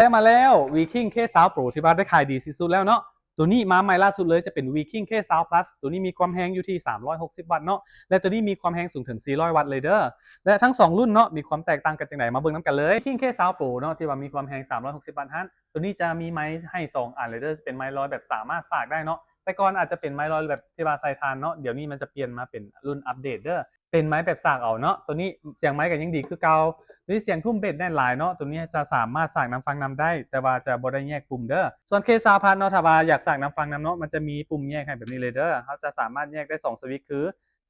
ແລະມາແລ້ວ V-King K Sound Pro ທີ່ວ່າໄດ້ຂາຍດີທີ່ສຸດແລ້ວເນາະ. ໂຕນີ້ມາໃໝ່ລ່າສຸດເລີຍ ຈະເປັນ V-King K Sound Plus. ໂຕນີ້ມີຄວາມແຮງຢູ່ທີ່ສາມຮ້ອຍຫົກສິບວັດເນາະ ແລະໂຕນີ້ມີຄວາມແຮງສູງເຖິງສີ່ຮ້ອຍວັດເລີຍເດີ້. ແລະທັງສອງລຸ້ນເນາະ ມີຄວາມແຕກຕ່າງກັນຈັ່ງໃດ ມາເບິ່ງນຳກັນເລີຍ. V-King K Sound Pro ເນາະ ທີ່ວ່າມີຄວາມແຮງສາມຮ້ອຍຫົກສິບວັດຫັ້ນ ໂຕນີ້ຈະມີໄມໃຫ້ສອງອັນເລີຍເດີ້ ເປັນໄມລອຍແບບສາມາດສາກໄດ້ເນາະ. ແຕ່ກ່ອນອາດຈະເປັນໄມລອຍແບບທີ່ວ່າໃສ່ຖ່ານເນາະ, ດຽວນີ້ມັນຈະປ່ຽນມາເປັນລຸ້ນອັບເດດເດີ້ ເປັນໄມແບບສາກເອົາເນາະ. ໂຕນີ້ສຽງໄມກໍຍັງດີຄືເກົ່າ, ໂຕນີ້ສຽງທຸ້ມເບສແໜ້ນຫຼາຍເນາະ. ໂຕນີ້ຈະສາມາດສາກນຳຟັງນຳໄດ້, ແຕ່ວ່າຈະບໍ່ໄດ້ແຍກປຸ່ມເດີ້. ສ່ວນ K Sound Plus ເນາະ, ຖ້າວ່າຢາກສາກນຳຟັງນຳເນາະ, ມັນຈະມີປຸ່ມແຍກໃຫ້ແບບນີ້ເລີຍເດີ້. ເຮົາຈະສາມາດແຍກໄດ້ສອງສະວິດ ຄື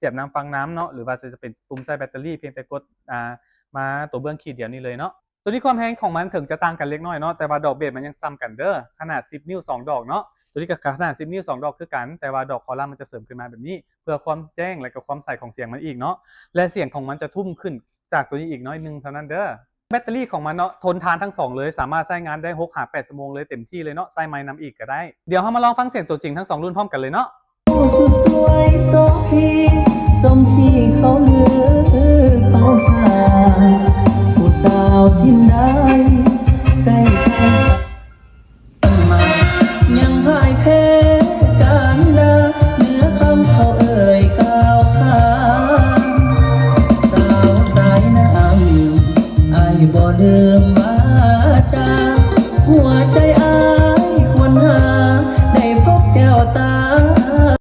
ສຽບນຳຟັງນຳເນາະ ຫຼືວ່າຈະເປັນປຸ່ມໃສ່ແບັດເຕີຣີ, ພຽງແຕ່ກົດ ອ່າ ມາຕົວເບື້ອງຂີດດຽວນີ້ເລີຍເນາະ. ໂຕນີ້ຄວາມແຮງຂອງມັນເຖິງຈະຕ່າງກັນເລັກນ້ອຍເນາະ, ແຕ່ວ່າດອກເບສມັນຍັງສ່ຳກັນເດີ້, ຂະໜາດສິບນິ້ວສອງດອກເນາະ. ໂຕນີ້ກໍຂະໜາດສິບນິ້ວສອງດອກຄືກັນ, ແຕ່ວ່າດອກຄໍລັມມັນຈະເສີມຂຶ້ນມາແບບນີ້ ເພື່ອຄວາມແຈ້ງ ແລະກໍຄວາມໃສຂອງສຽງມັນອີກເນາະ, ແລະສຽງຂອງມັນຈະທຸ້ມຂຶ້ນຈາກໂຕນີ້ອີກໜ້ອຍໜຶ່ງເທົ່ານັ້ນເດີ້. ແບັດເຕີຣີຂອງມັນເນາະ ທົນທານທັງສອງເລີຍ, ສາມາດໃຊ້ງານໄດ້ຫົກຫາແປດຊົ່ວໂມງເລີຍ ເຕັມທີ່ເລີຍເນາະ, ໃຊ້ໄມນຳອີກກໍໄດ້. ດຽວເຮົາມາລອງຟັງສຽງຕົວຈິງທັງສອງລຸ້ນພ້ອມກັນເລີຍເນາະ. ສວຍໆ ສອງພີ່ ສົມທີ່ເຂົາລືເຂົາສາ, ຜູ້ສາວຖິ່ນໃດໃກ້ໆ ມາ ຍັງພ່າຍແພ້ການດາ ເໜືອຄຳເຂົາເອີ່ຍກ່າວຂານ. ສາວສາຍນ້ຳ ອ້າຍບໍ່ລືມວາຈາ, ຫົວໃຈ